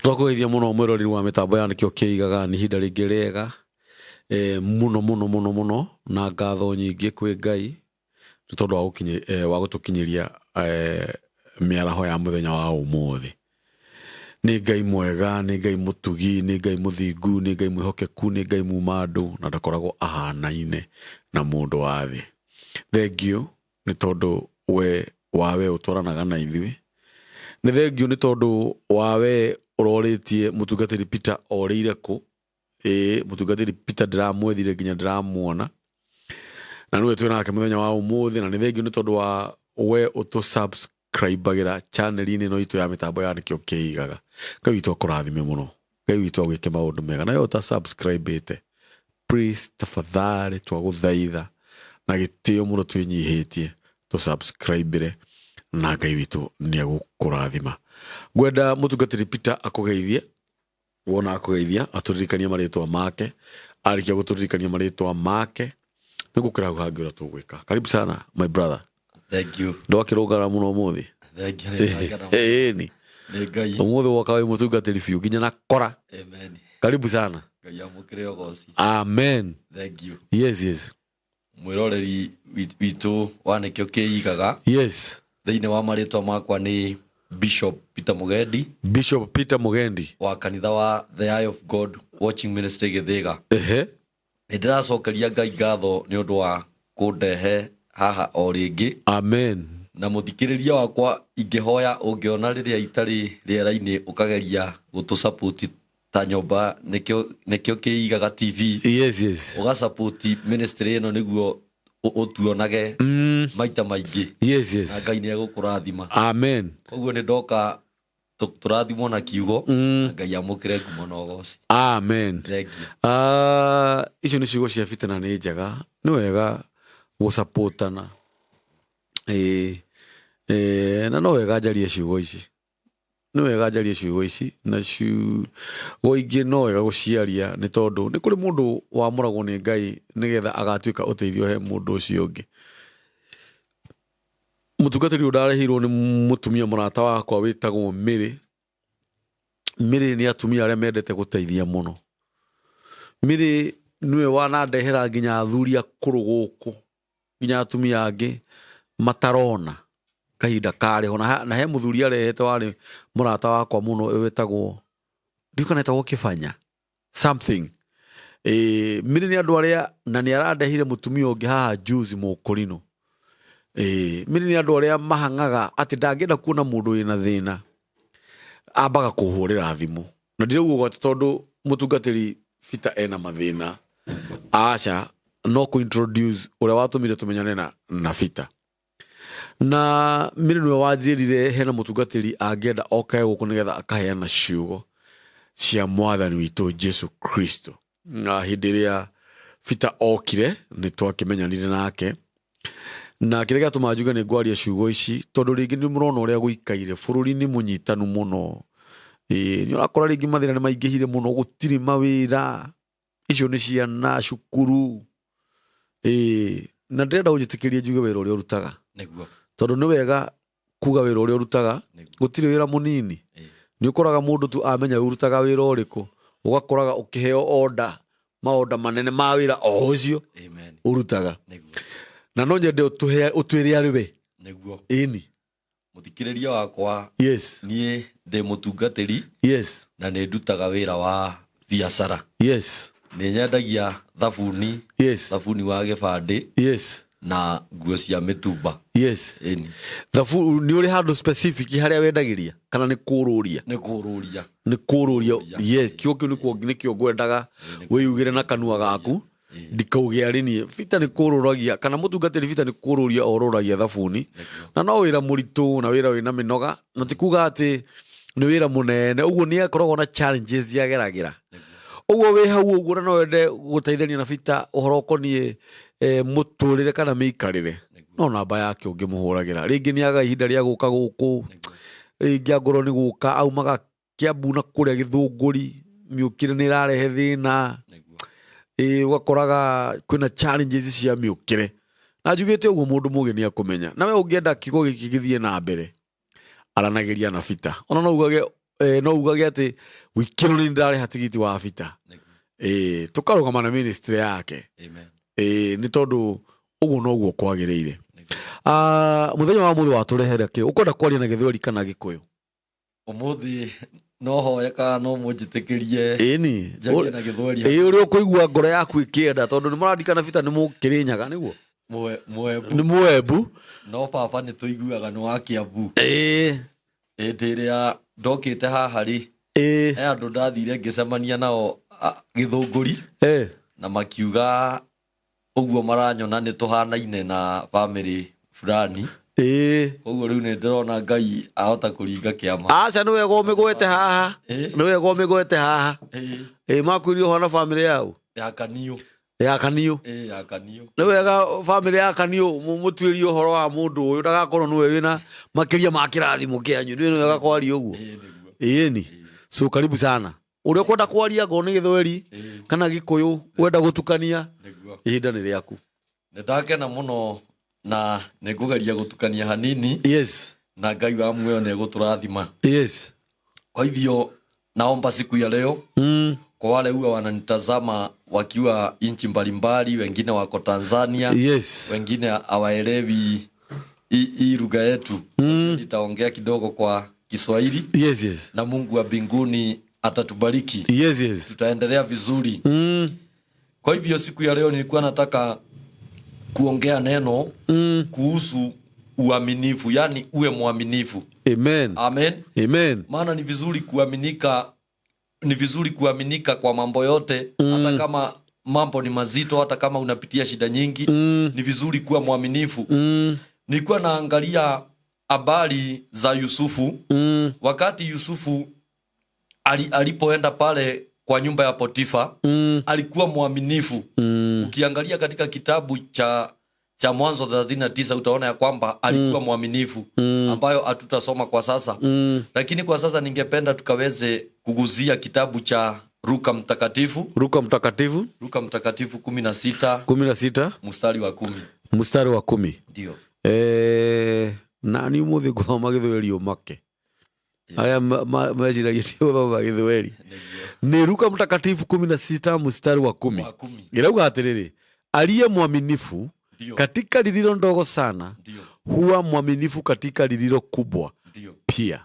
Twakũgeithia mũno mwĩroreri wa mĩtambo ya Nĩkĩo Kĩigaga. Nĩ ihinda rĩngĩ rĩega mũno mũno mũno mũno, na ngatho nyingĩ kwĩ Ngai nĩ tondũ wa gũtũkinyĩria mĩaraho ya mũthenya wa ũmũthĩ. Nĩ Ngai mwega, nĩ Ngai mũtugi, nĩ Ngai mũthingu, nĩ Ngai mwĩhokeku, nĩ Ngai muma andũ, na ndakoragwo ahanaine na mũndũ wa thĩ. Thengiũ nĩ tondũ we wawe ũtwaranaga na ithuĩ. Nĩ thengiũ nĩ tondũ wawe ũrorĩtie mũtungatĩri Peter orĩire kũ. Ĩĩ, mũtungatĩri Peter ndĩramwethire nginya ndĩramuona, na nĩwe twĩ nake mũthenya wa ũmũthĩ. Na nĩ thengiũ nĩ tondũ wa we ũtũ-subscribe-agĩra channel-inĩ ĩno itũ ya mĩtambo ya Nĩkĩo Kĩigaga. Ngai witũ akũrathime mũno, Ngai witũ agwĩke maũndũ mega. Na we ũta-subscribe-ĩte, please, tafadhali, twagũthaitha na gĩtĩo mũno twĩnyihĩtie, tũ-subscribe-ĩre, na Ngai witũ nĩ egũkũrathima. Ngwenda mũtungatĩri Peter akũgeithie. Wona akũgeithia, atũririkanie marĩtwa make. Arĩkia gũtũririkania marĩtwa make, nĩ gũkĩra hau hangĩ ũrĩa tũgwĩka. Karibu sana, my brother. Thank you. Ndwakĩrũngara mũno ũmũthĩ. Thank you. Nĩ Ĩni. Ngai. Ũmũthĩ woka wĩ mũtungatĩri biũ nginya na kora. Amen. Karibu sana. Ngai amũkĩre ũgoci. Amen. Thank you. Yes. Mwĩroreri witũ wa Nĩkĩo Kĩigaga. Thĩinĩ wa marĩtwa makwa nĩ Bishop Peter Mugendi. Bishop Peter Mugendi. Wa kanitha wa The Eye of God Watching Ministry Gĩthĩga. Nĩ ndĩracokeria Ngai ngatho nĩ ũndũ wa kũndehe haha o rĩngĩ. Amen. Na mũthikĩrĩria wakwa, ingĩhoya ũngĩona rĩrĩa itarĩ rĩera-inĩ ũkageria gũtũ-support ta nyũmba Nĩkĩo Kĩigaga TV. Ũga-support ministry ĩno nĩguo ũtuonage maita maingĩ. Na Ngai nĩ egũkũrathima. Amen. Koguo nĩ ndoka tũrathimwo na kiugo, na Ngai amũkĩre ngumo na ũgoci. Amen. Thank you. Ah, icio nĩ ciugo cia Peter na nĩ njega. Nĩ wega gũsapotana. Ĩĩ. Na no wega njarie ciugo ici. Nĩ wega njarie ciugo ici, na ciugo ingĩ no wega gũciaria, nĩ tondũ nĩ kũrĩ mũndũ wamũragwo nĩ Ngai nĩgetha agatuĩka ũteithio he mũndũ ũcio ũngĩ. Mũtungatĩri ũyũ ndarehirwo nĩ mũtumia mũrata wakwa wĩtagwo Mary. Mary nĩ atumia arĩa mendete gũteithia mũno. Mary nĩwe wanandehera nginya athuri akũrũ gũkũ, nginya atumia angĩ matarona kahinda karĩ ho. Na he mũthuri arehete warĩ mũrata wakwa mũno wĩtagwo, ndiũĩ kana etagwo Kĩbanya something. Mary nĩ andũ arĩa, na nĩ arandehire mũtumia ũngĩ haha juzi, mũkũrinũ. Mary nĩ andũ arĩa mahang'aga atĩ ndangĩenda kuona mũndũ wĩna thĩna, ambaga kũhũrĩra thimũ. Na ndirauga ũguo atĩ tondũ mũtungatĩri Peter ena mathĩna, aca, no kũ introduce ũrĩa watũmire tũmenyane na Peter. Na Mary nĩwe wanjĩrire hena mũtungatĩri angĩenda oke gũkũ nĩgetha akaheana ciugo cia mwathani witũ Jesu Kristo. Na hĩndĩ ĩrĩa Peter okire nĩ twakĩmenyanire nake, na kĩrĩa gĩatũma njuge nĩ ngwaria ciugo ici, tondũ rĩngĩ nĩ mũrona ũrĩa gũikaire bũrũri nĩ mũnyitanu mũno. Ĩĩ, nĩ ũrakora rĩngĩ mathĩna nĩ maingĩhire mũno, gũtirĩ mawĩra, icio nĩ ciana cukuru. Ĩĩ, na ndĩrenda ũnjĩtĩkĩrie njuge wĩra ũrĩa ũrutaga. Nĩguo. Tondũ nĩ wega kuga wĩra ũrĩa ũrutaga. Gũtirĩ wĩra mũnini. Nĩ ũkoraga mũndũ tu amenya ũrutaga wĩra ũrĩkũ, ũgakoraga ũkĩheo order, maorder manene ma wĩra o ũcio Amen. ũrutaga. Nĩguo. Na no nyende ũtwĩre arĩ we. Nĩguo. Ĩni. Mũthikĩrĩria wakwa, niĩ ndĩ mũtungatĩri na nĩ ndutaga wĩra wa biacara. Nĩ nyendagia thabuni, thabuni wa gĩbandĩ na nguo cia mĩtumba. Ĩni. Thabu nĩ ũrĩ handũ specific harĩa wendagĩria kana nĩ kũrũria? Nĩ kũrũria. Nĩ kũrũria. Yes, kiugo kĩu nĩkĩo ngwendaga wĩyugĩre na kanua gaku, ndikauge arĩ niĩ. Peter nĩ kũrũragia, kana mũtungatĩri Peter nĩ kũrũria orũragia thabuni, na no wĩra mũritũ na wĩra wĩna mĩnoga, na ti kuga atĩ nĩ wĩra mũnene ũguo, nĩ akoragwo na challenges ageragĩra ũguo. Wĩ hau ũguo na no wende gũteithania na Peter ũhoro ũkoniĩ mũtũrĩre kana mĩikarĩre, no namba yake ũngĩmũhũragĩra, rĩngĩ nĩ aga ihinda rĩa gũka gũkũ, rĩngĩ angorwo nĩ gũka aumaga Kiambu na kũrĩa Gĩthũngũri, mĩũkĩre nĩ ĩrarehe thĩna. Ĩĩ, ũgakoraga kwĩna challenges cia mĩũkĩre, na njugĩte ũguo mũndũ mũgĩ nĩ akũmenya. Na we ũngĩenda kiugo gĩkĩ gĩthiĩ na mbere, aranagĩria na Peter. Ona no ugage No ugage atä wiki ĩno nĩ ndarĩha tigiti wa bita. Tũkarũgama na ministry yake. Amen. Nĩ tondũ ũguo noguo kwagĩrĩire. Mũthenya wa mũthĩ watũrehera kĩ ũkwenda kwaria na gĩthweri kana gĩkũyũ? Ũmũthĩ no hoye kana no mũnjĩtĩkĩrie Ĩni. njarie na gĩthweri. Ĩ, ũrĩa ũkũigua ngoro yaku ĩkĩenda, tondũ nĩ mũrandikana bita nĩ mũkĩrĩnyaga nĩguo. Mwembu. Nĩ mwembu. No baba nĩ tũiguaga nĩ wa Kiambu. Ĩ. Hĩndĩ ĩrĩa ndokĩte haha rĩ, Ĩ. he andũ ndathire ngĩcemania nao Gĩthũngũri, na makiuga ũguo maranyona nĩ tũhanaine na bamĩrĩ fulani. Koguo rĩu nĩ ndĩrona Ngai ahota kũringa kĩama. Aca, nĩ wega ũmĩgwete haha. Nĩ wega ũmĩgwete haha. Ĩ, makwĩrire ũhana bamĩrĩ yau? Ya Kaniũ. Ya Kaniũ. Ĩ, ya Kaniũ. Nĩ wega bamĩrĩ ya Kaniũ mũtuĩrie ũhoro wa mũndũ ũyũ ndagakorwo nĩwe wĩna makĩria ma kĩrathimo kĩanyu. Nĩ wega kwaria ũguo. Ĩ, nĩguo. Ĩni, so karibu sana. Ũrĩa ũkwenda kwaria ngorwo nĩ gĩthweri kana gĩkũyũ, wenda gũtukania, Nĩguo. ihinda nĩ rĩaku. Nĩ ndakena mũno na nĩ ngũgeria gũtukania hanini. Yes. Na Ngai wa muoyo nĩ egũtũrathima. Yes. Kwa hivyo naomba siku ya leo, kwa wale huwa wananitazama wakiwa nchi mbalimbali, wengine wako Tanzania, wengine hawaelewi hii lugha yetu, nitaongea kidogo kwa Kiswahili. Yes. Na Mungu wa mbinguni atatubariki. Yes. Tutaendelea vizuri. Kwa hivyo siku ya leo nilikuwa nataka kuongea neno kuhusu uaminifu, yani uwe mwaminifu. Amen. Amen. Amen. Maana ni vizuri kuaminika, ni vizuri kuaminika kwa mambo yote, hata kama mambo ni mazito, hata kama unapitia shida nyingi, ni vizuri kuwa mwaminifu. Nilikuwa naangalia habari za Yusufu. Wakati Yusufu alipoenda pale kwa nyumba ya Potifa, alikuwa mwaminifu. Ukiangalia katika kitabu cha Mwanzo 39 utaona ya kwamba alikuwa mwaminifu, ambayo hatutasoma kwa sasa. Lakini kwa sasa ningependa tukaweze kuguzia kitabu cha Luka Mtakatifu. Luka Mtakatifu. Luka Mtakatifu 16. 16. Mstari wa 10. Mstari wa 10. Ndio. Nani umuthi ngũthoma gĩthweri ũmake? Arĩa meciragia nĩ gũthoma gĩthweri. Nĩ Luka Mtakatifu 16 mstari wa 10. Wa 10. Ĩrauga atĩrĩrĩ, aliye mwaminifu Ndio. katika lililo ndogo sana Ndio. huwa mwaminifu katika lililo kubwa Ndio. pia,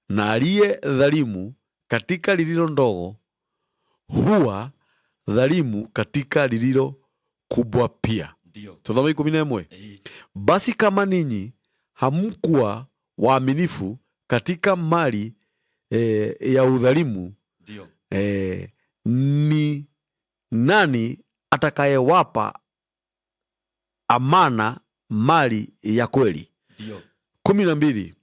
na aliye dhalimu katika lililo ndogo huwa dhalimu katika lililo kubwa pia. Ndio. Tuthome 11. Basi kama ninyi hamkuwa waaminifu katika mali ya udhalimu, Ndio. Ni nani atakayewapa amana mali ya kweli? Ndio. 12.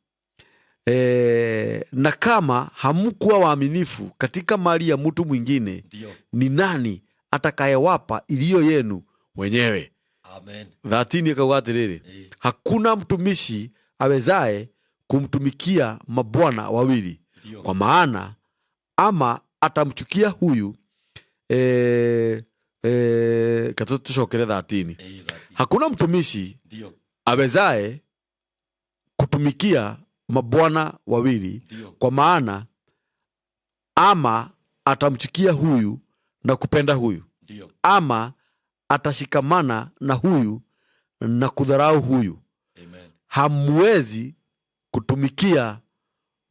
Na kama hamkuwa waaminifu katika mali ya mtu mwingine, Ndio. ni nani atakayewapa iliyo yenu wenyewe? Amen. 13 akauga atĩrĩrĩ, hakuna mtumishi awezaye kumtumikia mabwana wawili, Ndio. kwa maana ama atamchukia huyu, tucokere 13. 13. Hakuna mtumishi Ndio. awezaye kutumikia mabwana wawili, Ndio. kwa maana ama atamchukia huyu na kupenda huyu, Ndio. ama atashikamana na huyu na kudharau huyu. Amen. Hamwezi kutumikia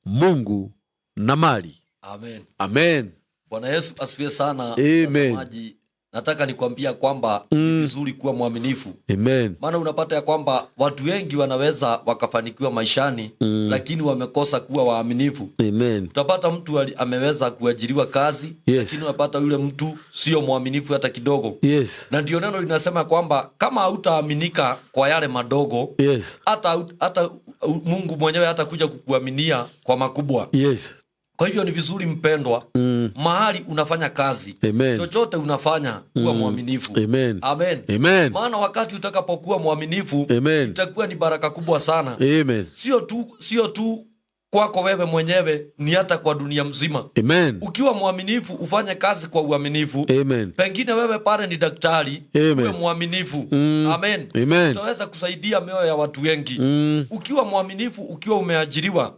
Mungu na mali. Amen. Amen. Bwana Yesu asifiwe sana. Amen. Mtazamaji, nataka nikwambia kwamba ni vizuri kuwa mwaminifu. Amen. Maana unapata ya kwamba watu wengi wanaweza wakafanikiwa maishani, lakini wamekosa kuwa waaminifu. Amen. Utapata mtu ameweza kuajiriwa kazi, Yes. lakini unapata yule mtu sio mwaminifu hata kidogo. Yes. Na ndio neno linasema kwamba kama hautaaminika kwa yale madogo, Yes. hata Mungu mwenyewe hatakuja kukuaminia kwa makubwa. Yes. Kwa hivyo ni vizuri mpendwa, mahali unafanya kazi, Amen. chochote unafanya, kuwa mwaminifu. Amen. Amen. Amen. Maana wakati utakapokuwa mwaminifu, Amen. itakuwa ni baraka kubwa sana. Amen. Sio tu kwako wewe mwenyewe, ni hata kwa dunia mzima. Amen. Ukiwa mwaminifu, ufanye kazi kwa uaminifu. Amen. Pengine wewe pale ni daktari, Amen. uwe mwaminifu. Amen. Amen. Utaweza kusaidia mioyo ya watu wengi. Ukiwa mwaminifu, ukiwa umeajiriwa,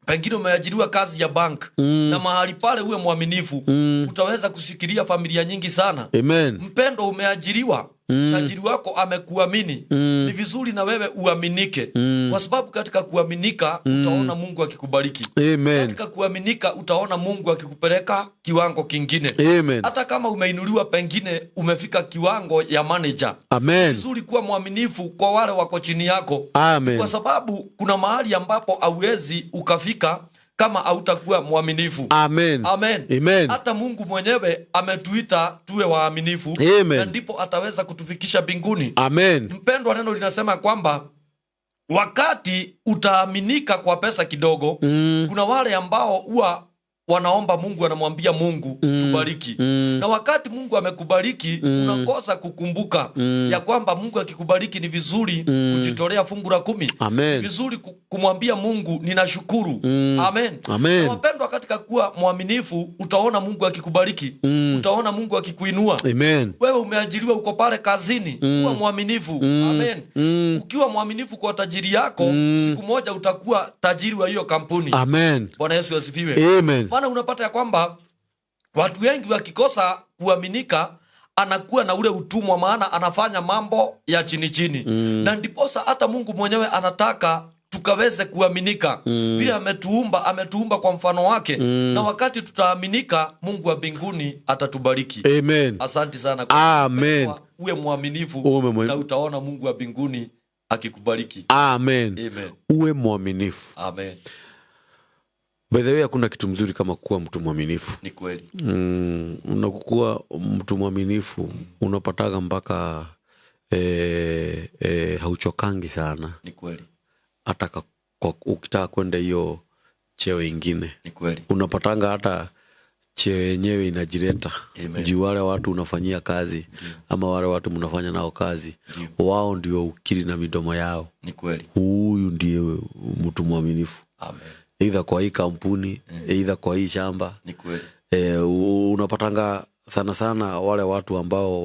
Pengine umeajiriwa kazi ya bank, na mahali pale uwe mwaminifu, utaweza kushikilia familia nyingi sana. Amen. Mpendo, umeajiriwa, tajiri wako amekuamini, ni vizuri na wewe uaminike, kwa sababu katika kuaminika utaona Mungu akikubariki. Amen. Katika kuaminika utaona Mungu akikupeleka kiwango kingine. Amen. Hata kama umeinuliwa, pengine umefika kiwango ya manager, Amen. vizuri kuwa mwaminifu kwa wale wako chini yako, Amen. kwa sababu kuna mahali ambapo hauwezi ukafika kama hautakuwa mwaminifu. Amen. Amen. Amen. Hata Mungu mwenyewe ametuita tuwe waaminifu, Amen. na ndipo ataweza kutufikisha mbinguni. Amen. Mpendwa, neno linasema kwamba wakati utaaminika kwa pesa kidogo, kuna wale ambao huwa wanaomba Mungu, anamwambia Mungu, tubariki. Na wakati Mungu amekubariki, unakosa kukumbuka ya kwamba Mungu akikubariki ni vizuri kujitolea fungu la 10. Amen. Ni vizuri kumwambia Mungu, ninashukuru. Amen. Amen. Na wapendwa, katika kuwa mwaminifu utaona Mungu akikubariki, utaona Mungu akikuinua. Amen. Wewe umeajiriwa, uko pale kazini, kuwa mwaminifu. Amen. Ukiwa mwaminifu kwa tajiri yako, siku moja utakuwa tajiri wa hiyo kampuni. Amen. Bwana Yesu asifiwe. Amen. Maana unapata ya kwamba watu wengi wakikosa kuaminika, anakuwa na ule utumwa, maana anafanya mambo ya chini chini. Na ndiposa hata Mungu mwenyewe anataka tukaweze kuaminika. Vile ametuumba, ametuumba kwa mfano wake. Na wakati tutaaminika, Mungu wa mbinguni atatubariki. Amen. Asante sana. Amen. Uwe mwaminifu na utaona Mungu wa mbinguni akikubariki. Amen. Amen. Uwe mwaminifu. Amen. By the way, hakuna kitu mzuri kama kuwa mtu mwaminifu. Ni kweli. Unakuwa mtu mwaminifu, unapataga mpaka hauchokangi sana. Ni kweli. Hata ukitaka kwenda hiyo cheo ingine. Ni kweli. Unapatanga hata cheo yenyewe inajileta. Amen. Juu wale watu unafanyia kazi, ama wale watu mnafanya nao kazi, wao ndio ukiri na midomo yao. Ni kweli. Huyu ndiye mtu mwaminifu. Amen. Either kwa hii kampuni, either kwa hii shamba. Ni kweli. Unapatanga sana sana wale watu ambao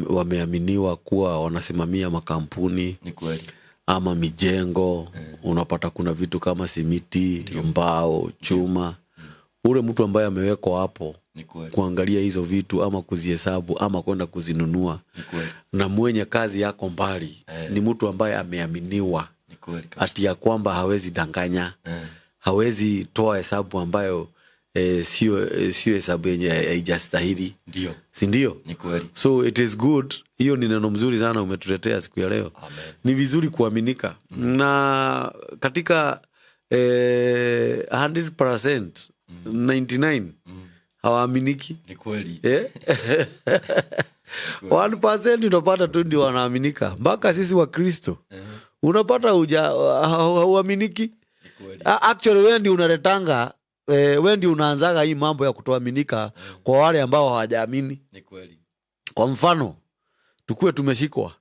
wameaminiwa kuwa wanasimamia makampuni. Ni kweli. Ama mijengo. Unapata kuna vitu kama simiti, mbao, chuma. Ule mtu ambaye amewekwa hapo Ni kweli. kuangalia hizo vitu ama kuzihesabu ama kwenda kuzinunua, Ni kweli. na mwenye kazi yako mbali, ni mtu ambaye ameaminiwa Ni kweli kabisa. ati ya kwamba hawezi danganya, hawezi toa hesabu ambayo sio hesabu yenye haijastahili. Ndio. Si ndio? Ni kweli. So it is good. Hiyo ni neno mzuri sana umetuletea siku ya leo. Amen. Ni vizuri kuaminika. Na katika 100%, 99 hawaaminiki. Ni kweli. 1% unapata tu ndio wanaaminika. Mpaka sisi wa Kristo unapata hauaminiki. Ni kweli. Actually wewe ndio unaletanga, wewe ndio unaanzaga hii mambo ya kutoaminika kwa wale ambao hawajaamini. Ni kweli. Kwa mfano, tukue tumeshikwa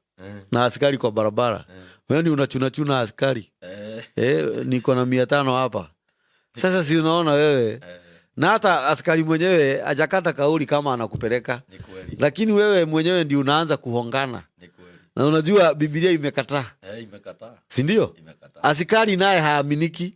na askari kwa barabara. Wewe ndio unachunachuna askari. Niko na 500 hapa. Sasa si unaona wewe? Na hata askari mwenyewe hajakata kauli kama anakupeleka. Ni kweli. Lakini wewe mwenyewe ndio unaanza kuhongana. Ni kweli. Na unajua Biblia imekataa. Imekataa. Si ndio? Imekataa. Askari naye haaminiki.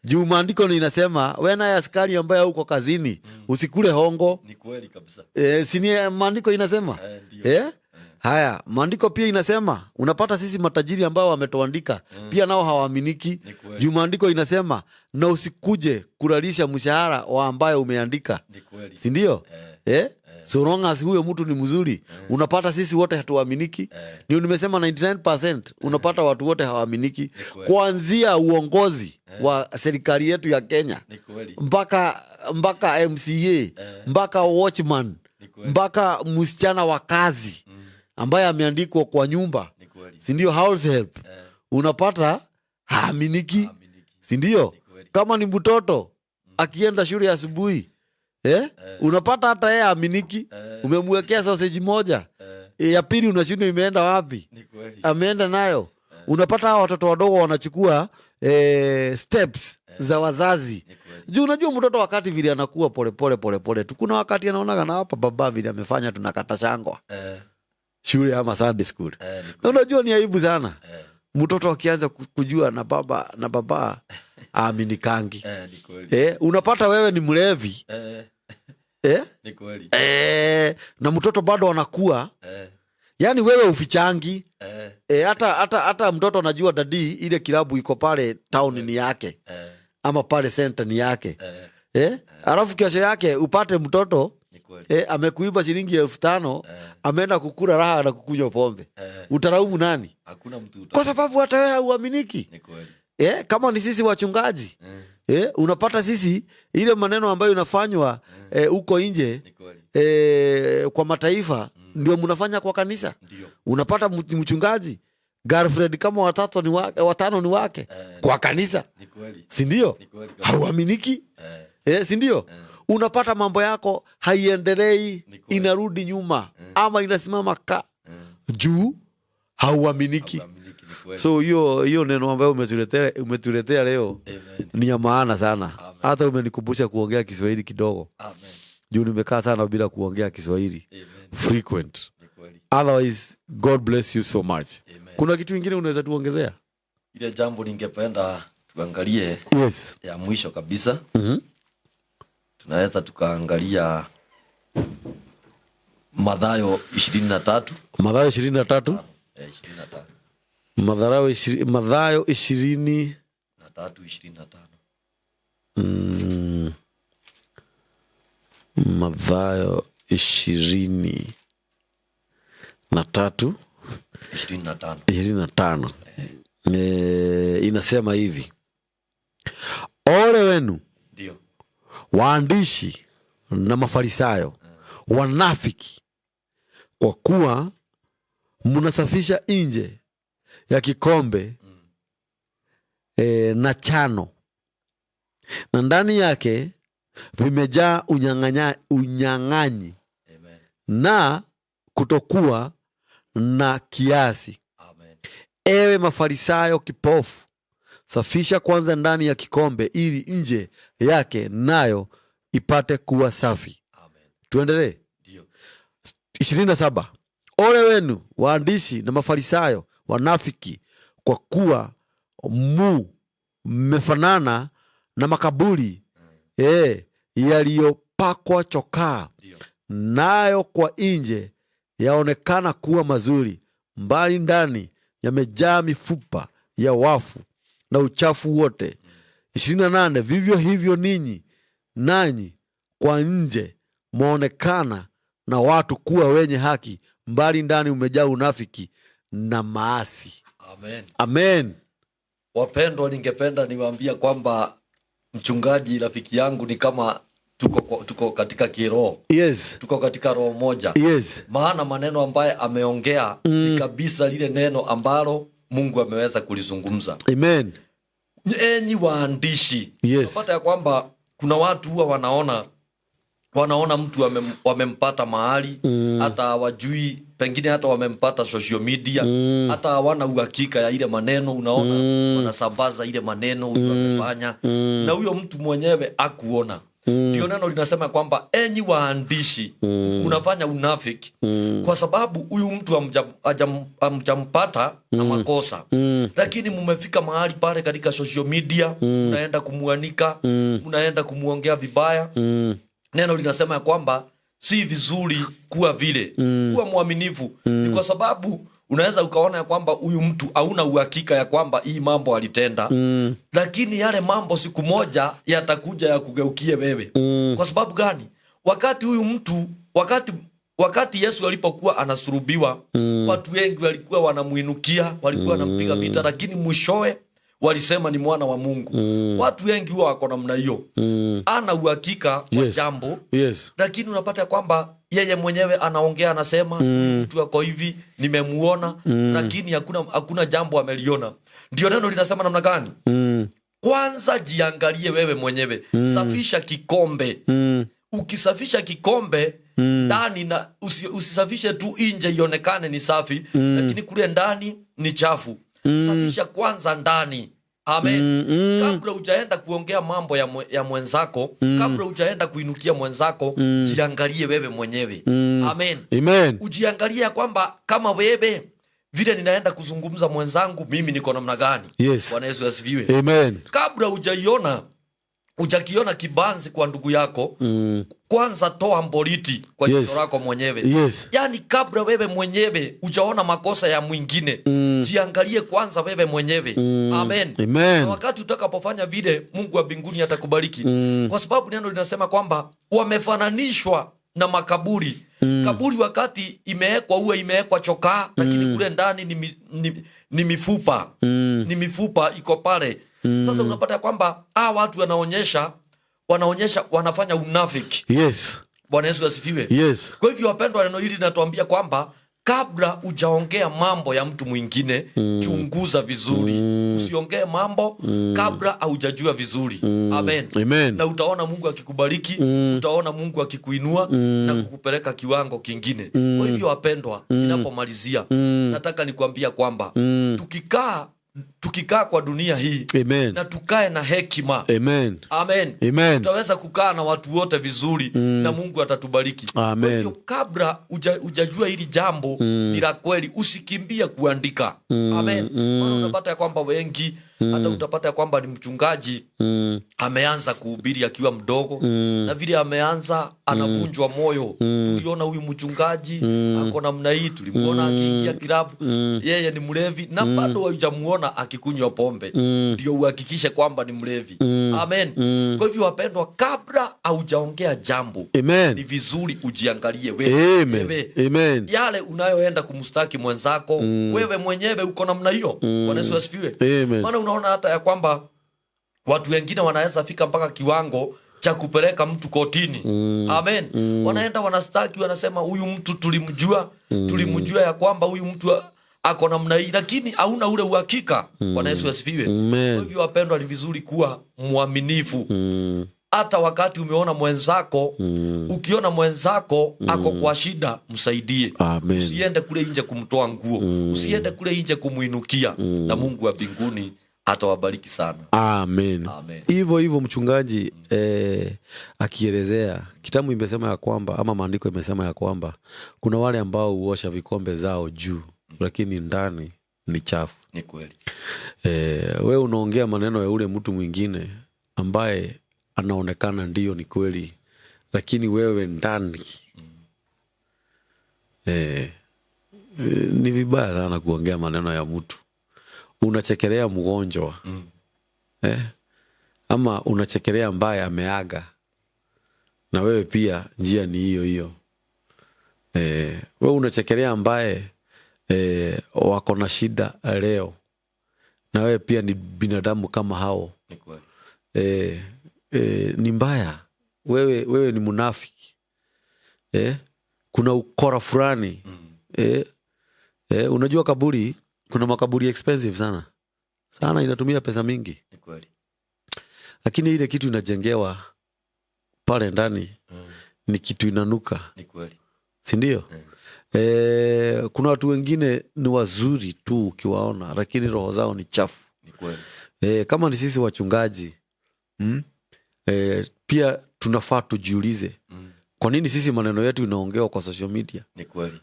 Juu maandiko ni inasema wewe naye askari ambaye uko kazini, usikule hongo. Ni kweli kabisa. Si ni maandiko inasema? Ndio. Haya, maandiko pia inasema unapata sisi matajiri ambao wametuandika, pia nao hawaaminiki. Ni kweli. Juu maandiko inasema na usikuje kulalisha mshahara wa ambaye umeandika. Ni kweli. Si ndio? So long as huyo mtu ni mzuri, unapata sisi wote hatuaminiki. Ndio nimesema 99% unapata watu wote hawaaminiki. kweli. Kuanzia uongozi wa serikali yetu ya Kenya Ni kweli. mpaka MCA, mpaka watchman, Ni kweli. mpaka msichana wa kazi ambaye ameandikwa kwa nyumba, Ni kweli. si ndio, house help, unapata haaminiki. Haaminiki. Si ndio? Ni kweli. Kama ni mtoto akienda shule asubuhi, unapata hata yeye haaminiki. Umemwekea sausage moja, ya pili unashindwa imeenda wapi? Ni kweli. Ameenda nayo. Unapata hawa watoto wadogo wanachukua steps za wazazi. Ni kweli. Juu unajua mtoto wakati vile anakuwa pole pole pole pole tu, kuna wakati anaonaga na hapa baba vile amefanya tunakata shangwa shule ama Sunday school. Ni Na unajua ni aibu sana. Mtoto akianza kujua na baba na baba aaminikangi. Ni kweli. Unapata wewe ni mlevi. Ni kweli. Na mtoto bado anakuwa. Yaani wewe ufichangi. Hata mtoto anajua daddy ile kilabu iko pale town ni yake. Ama pale center ni yake. Alafu kesho yake upate mtoto Ni kweli. Amekuiba shilingi 5,000, ameenda kukula raha na kukunywa pombe. Utalaumu nani? Hakuna mtu Kwa sababu hata wewe hauaminiki. Ni kweli. Kama ni sisi wachungaji. Unapata sisi ile maneno ambayo inafanywa huko nje, Ni kweli. Kwa mataifa ndio mnafanya kwa kanisa. Ndio. Unapata mchungaji girlfriend kama watatu ni wake, watano ni wake kwa kanisa. Ni kweli. Si ndio? Ni kweli kabisa. Hauaminiki. Si ndio? Unapata mambo yako haiendelei, Ni kweli. inarudi nyuma ama inasimama ka juu, hauaminiki. Hauaminiki, ni kweli. So hiyo neno ambayo umetuletea leo Amen. ni ya maana sana. Amen. Hata umenikumbusha kuongea Kiswahili kidogo. Amen. Juu nimekaa sana bila kuongea Kiswahili. Amen. Frequent. Ni kweli. Otherwise, God bless you so much. Amen. Kuna kitu kingine unaweza tuongezea? Ile jambo ningependa tuangalie Yes. ya mwisho kabisa. Tunaweza tukaangalia Mathayo 23. Mathayo 23. 23. Mathayo ishirini, Mathayo ishirini Na tatu, ishirini na tano. Mathayo 23. 25. 25. Inasema hivi: ole wenu Ndio. waandishi na Mafarisayo wanafiki, kwa kuwa mnasafisha nje ya kikombe na chano, na ndani yake vimejaa unyang'anyi Amen. na kutokuwa na kiasi. Amen. Ewe Mafarisayo kipofu, safisha kwanza ndani ya kikombe, ili nje yake nayo ipate kuwa safi. Amen. Tuendelee. Ndio. 27. Ole wenu waandishi na Mafarisayo wanafiki, kwa kuwa mmefanana na makaburi yaliyopakwa chokaa, Ndio. nayo kwa nje yaonekana kuwa mazuri, mbali ndani yamejaa mifupa ya wafu na uchafu wote. 28. Vivyo hivyo ninyi nanyi kwa nje mwaonekana na watu kuwa wenye haki, mbali ndani umejaa unafiki na maasi. Amen. Amen. Wapendwa, ningependa niwaambia kwamba mchungaji rafiki yangu ni kama tuko katika kiroho. Yes. Tuko katika roho moja. Yes. Maana maneno ambaye ameongea ni kabisa lile neno ambalo Mungu ameweza kulizungumza. Amen. Enyi waandishi. Yes. Unapata ya kwamba kuna watu huwa wanaona mtu wamempata mahali, hata hawajui, pengine hata wamempata social media, hata hawana uhakika ya ile maneno, unaona wanasambaza ile maneno huyu amefanya, na huyo mtu mwenyewe hakuona. Ndio neno linasema kwamba enyi waandishi, unafanya unafiki kwa sababu huyu mtu hamjampata na makosa. Lakini mmefika mahali pale katika social media, mnaenda kumuanika, mnaenda kumuongea vibaya. Neno linasema kwamba si vizuri kuwa vile. Kuwa mwaminifu. Ni kwa sababu unaweza ukaona ya kwamba huyu mtu hauna uhakika ya kwamba hii mambo alitenda. Lakini yale mambo siku moja yatakuja ya kugeukie wewe. Kwa sababu gani? Wakati huyu mtu, wakati Yesu alipokuwa anasulubiwa, watu wengi walikuwa wanamuinukia, walikuwa wanampiga vita, lakini mwishowe walisema ni mwana wa Mungu. Watu wengi huwa wako namna hiyo. Ana uhakika wa jambo. Lakini unapata kwamba yeye mwenyewe anaongea, anasema, mtu ako hivi, nimemuona, lakini hakuna jambo ameliona. Ndio neno linasema namna gani? Kwanza jiangalie wewe mwenyewe. Safisha kikombe. Ukisafisha kikombe ndani, na usisafishe tu nje ionekane ni safi, lakini kule ndani ni chafu. Safisha kwanza ndani. Amen. Kabla hujaenda kuongea mambo ya mwenzako, kabla hujaenda kuinukia mwenzako, jiangalie wewe mwenyewe. Amen. Amen. Ujiangalie kwamba kama wewe Vile ninaenda kuzungumza mwenzangu, mimi niko namna gani? Yes. Bwana Yesu asifiwe. Amen. Kabla hujakiona kibanzi kwa ndugu yako, kwanza toa mboriti kwa jicho lako mwenyewe. Yes. Yaani kabla wewe mwenyewe hujaona makosa ya mwingine, jiangalie kwanza wewe mwenyewe. Amen. Amen. Na wakati utakapofanya vile, Mungu wa mbinguni atakubariki. Kwa sababu neno linasema kwamba wamefananishwa na makaburi. Kaburi wakati imewekwa huwa imewekwa chokaa, lakini kule ndani ni mifupa. Ni mifupa iko pale. Sasa unapata kwamba hawa watu wanaonyesha wanafanya unafiki. Yes. Bwana Yesu asifiwe. Yes. Kwa hivyo wapendwa, neno hili linatuambia kwamba kabla hujaongea mambo ya mtu mwingine, chunguza vizuri. Usiongee mambo kabla haujajua vizuri. Amen. Amen. Na utaona Mungu akikubariki, utaona Mungu akikuinua na kukupeleka kiwango kingine. Kwa hivyo wapendwa, ninapomalizia, nataka nikwambia kwamba tukikaa kwa dunia hii, Amen. na tukae na hekima. Amen. Amen. Amen. Tutaweza kukaa na watu wote vizuri, na Mungu atatubariki. Amen. Kwa hivyo kabla hujajua hili jambo ni la kweli, usikimbie kuandika. Amen. Maana unapata ya kwamba wengi, hata utapata ya kwamba ni mchungaji, ameanza kuhubiri akiwa mdogo, na vile ameanza anavunjwa moyo. Tuliona huyu mchungaji ako namna hii, tulimuona akiingia kilabu, yeye ni mlevi, na bado hujamuona akikunywa pombe. Ndio uhakikishe kwamba ni mlevi. Amen. Kwa hivyo wapendwa, kabla haujaongea jambo, Amen. ni vizuri ujiangalie wewe. Amen. Wewe. Amen. Yale unayoenda kumstaki mwenzako, wewe mwenyewe uko namna hiyo. Bwana Yesu asifiwe. Amen. Maana unaona hata ya kwamba watu wengine wanaweza fika mpaka kiwango cha kupeleka mtu kotini. Amen. Wanaenda wanastaki, wanasema huyu mtu tulimjua ya kwamba huyu mtu ako namna hii, lakini hauna ule uhakika. Bwana Yesu asifiwe. Amen. Kwa hivyo wapendwa, ni vizuri kuwa mwaminifu. Hata wakati umeona mwenzako, ukiona mwenzako ako kwa shida, msaidie. Amen. Usiende kule nje kumtoa nguo, usiende kule nje kumuinukia, na Mungu wa mbinguni atawabariki sana. Amen. Amen. Hivyo hivyo mchungaji, akielezea kitabu imesema ya kwamba, ama maandiko imesema ya kwamba kuna wale ambao huosha vikombe zao juu, lakini ndani ni chafu. Ni kweli. We unaongea maneno ya ule mtu mwingine ambaye anaonekana ndio ni kweli, lakini wewe ndani ni vibaya sana kuongea maneno ya mtu. Unachekelea mgonjwa. Ama unachekelea ambaye ameaga, na wewe pia njia ni hiyo hiyo. Wewe unachekelea ambaye wako na shida leo, na wewe pia ni binadamu kama hao. Ni kweli. Ni mbaya. Wewe ni munafiki. Kuna ukora fulani. Unajua kaburi, kuna makaburi expensive sana. Sana, inatumia pesa mingi. Ni kweli. Lakini ile kitu inajengewa pale ndani ni kitu inanuka. Ni kweli. Si ndio? Kuna watu wengine ni wazuri tu ukiwaona, lakini roho zao ni chafu. Ni kweli. Kama ni sisi wachungaji, pia tunafaa tujiulize. Kwa nini sisi maneno yetu inaongewa kwa social media? Ni kweli.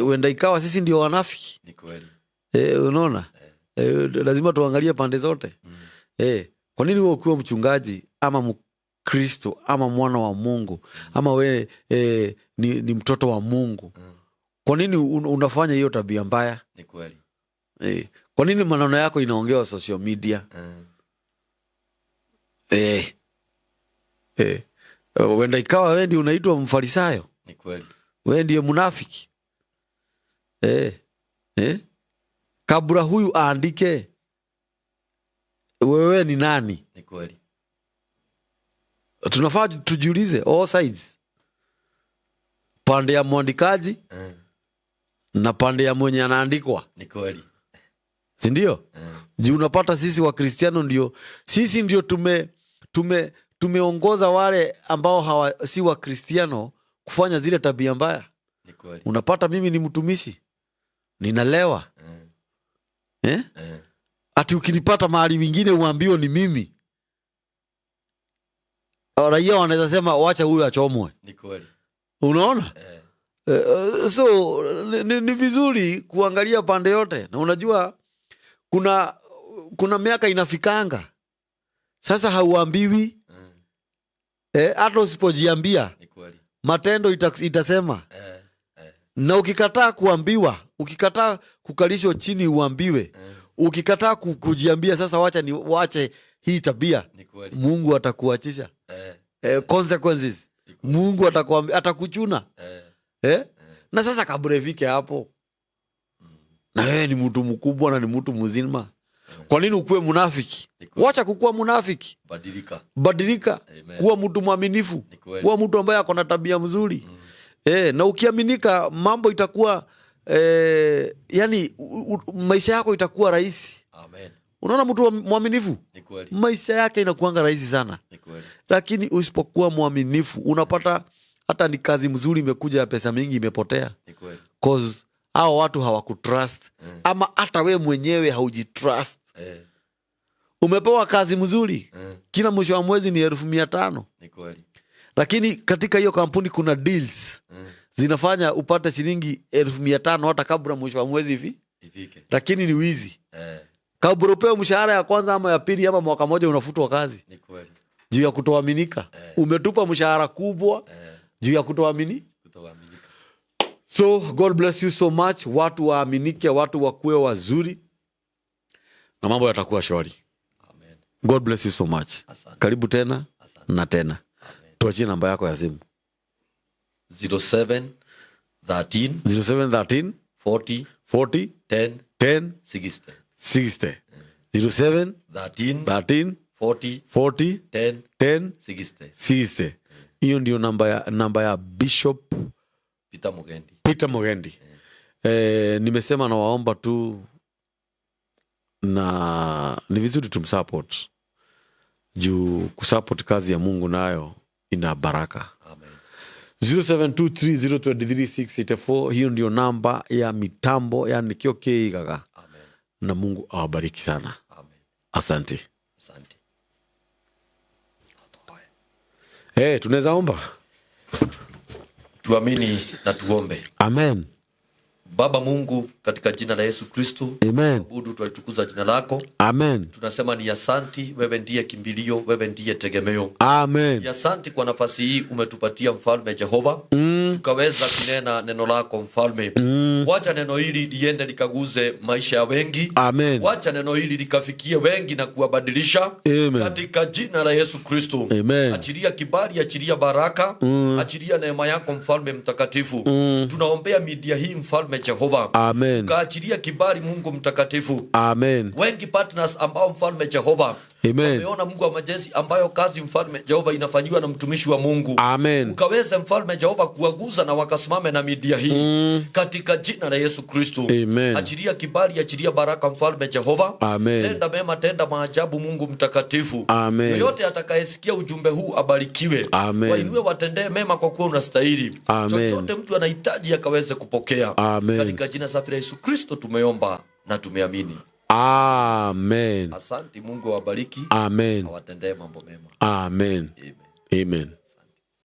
Wenda ikawa sisi ndio wanafiki. Ni kweli. Unaona? Lazima tuangalie pande zote. Kwa nini wewe ukiwa mchungaji ama Mkristo ama mwana wa Mungu ama wewe ni mtoto wa Mungu, kwa nini unafanya hiyo tabia mbaya? Ni kweli. Kwa nini maneno yako inaongewa social media? Wenda ikawa wewe ndiye unaitwa mfarisayo. Ni kweli. Wewe ndiye mnafiki. Kabla huyu aandike, wewe ni nani? Ni kweli. Tunafaa tujiulize all sides. Pande ya mwandikaji na pande ya mwenye anaandikwa. Ni kweli. Si ndio? Juu unapata sisi wa Kristiano ndio, sisi ndio tumeongoza wale ambao si wa Kristiano kufanya zile tabia mbaya. Ni kweli. Unapata mimi ni mtumishi, ninalewa. Ati ukinipata mahali mingine uambiwe ni mimi. Raia wanaweza sema wacha huyu achomwe. Ni kweli. Unaona? So ni vizuri kuangalia pande yote, na unajua kuna miaka inafikanga sasa hauambiwi, hata usipojiambia Ni kweli. matendo itasema. Na ukikataa kuambiwa, ukikataa kukalishwa chini uambiwe, ukikataa kujiambia sasa wacha ni wache hii tabia, Ni kweli. Mungu atakuachisha. Consequences. Mungu atakuambia, atakuchuna. Na sasa kabla ifike hapo, na wewe ni mtu mkubwa na ni mtu mzima, kwa nini ukuwe munafiki? Ni kweli. Wacha kukuwa munafiki, Badilika. badilika, Amen. kuwa mtu mwaminifu, Ni kweli. kuwa mtu ambaye ako na tabia mzuri. Na ukiaminika mambo itakuwa yani maisha yako itakuwa rahisi. Amen. Unaona mtu mwaminifu, Ni kweli. maisha yake inakuanga rahisi sana. Ni kweli. Lakini usipokuwa mwaminifu unapata hata ni kazi mzuri imekuja ya pesa mingi imepotea. Ni kweli. 'Cause hao watu hawakutrust, ama hata we mwenyewe haujitrust. Umepewa kazi mzuri, kila mwisho wa mwezi ni 500,000. Ni kweli. Lakini katika hiyo kampuni kuna deals zinafanya upate shilingi 500,000 hata kabla mwisho wa mwezi hivi, Ifike. lakini ni wizi. Kabla upewe mshahara ya kwanza ama ya pili ama mwaka moja unafutwa kazi. Ni kweli. Juu ya kutoaminika. Umetupa mshahara kubwa juu ya kutoamini. Kutoaminika. So God bless you so much. Watu waaminike, watu wakuwe wazuri na mambo yatakuwa shwari. Amen. God bless you so much. Asante. Karibu tena. Asante. Na tena. Amen. Tuachie namba yako ya simu. 07 13 0713 40 40 10 10 60. 60. 07 13 13 40 40 10 10 60. 60. Hiyo ndio namba ya Bishop Peter Mugendi. Peter Mugendi. Nimesema nawaomba tu, na ni vizuri tumsupport juu kusupport kazi ya Mungu nayo ina baraka. Amen. 0723023684, hiyo ndio namba ya mitambo ya Nikio Kiigaga. Amen. Na Mungu awabariki sana. Amen. Asante. Asante. Hey, tunaweza omba. Tuamini na tuombe. Amen. Baba Mungu, katika jina la Yesu Kristo, Amen. abudu, twalitukuza jina lako. Amen. Tunasema ni asanti, wewe ndiye kimbilio, wewe ndiye tegemeo. Amen. Ni asanti kwa nafasi hii umetupatia Mfalme Jehova, tukaweza kunena neno lako Mfalme. Wacha neno hili liende likaguze maisha ya wengi. Amen. Wacha neno hili likafikie wengi na kuwabadilisha. Amen. Katika jina la Yesu Kristo. Amen. Achilia kibali, achilia baraka, achilia neema yako Mfalme mtakatifu. Tunaombea media hii Mfalme Jehova. Amen. Kaachilia kibali Mungu mtakatifu. Amen. Wengi partners ambao Mfalme Jehova Amen. wameona Mungu wa majeshi ambayo kazi Mfalme Jehova inafanyiwa na mtumishi wa Mungu. Amen. Ukaweze Mfalme Jehova kuwaguza na wakasimame na media hii katika jina la Yesu Kristo. Amen. Achilia kibali, achilia baraka Mfalme Jehova. Amen. Tenda mema, tenda maajabu Mungu mtakatifu. Amen. Yoyote atakayesikia ujumbe huu abarikiwe. Amen. Wainue, watendee mema kwa kuwa unastahili. Amen. Chochote mtu anahitaji akaweze kupokea. Amen. Katika jina safi la Yesu Kristo tumeomba na tumeamini. Amen. Asante, Mungu awabariki. Amen. Awatendee mambo mema. Amen. Amen. Amen.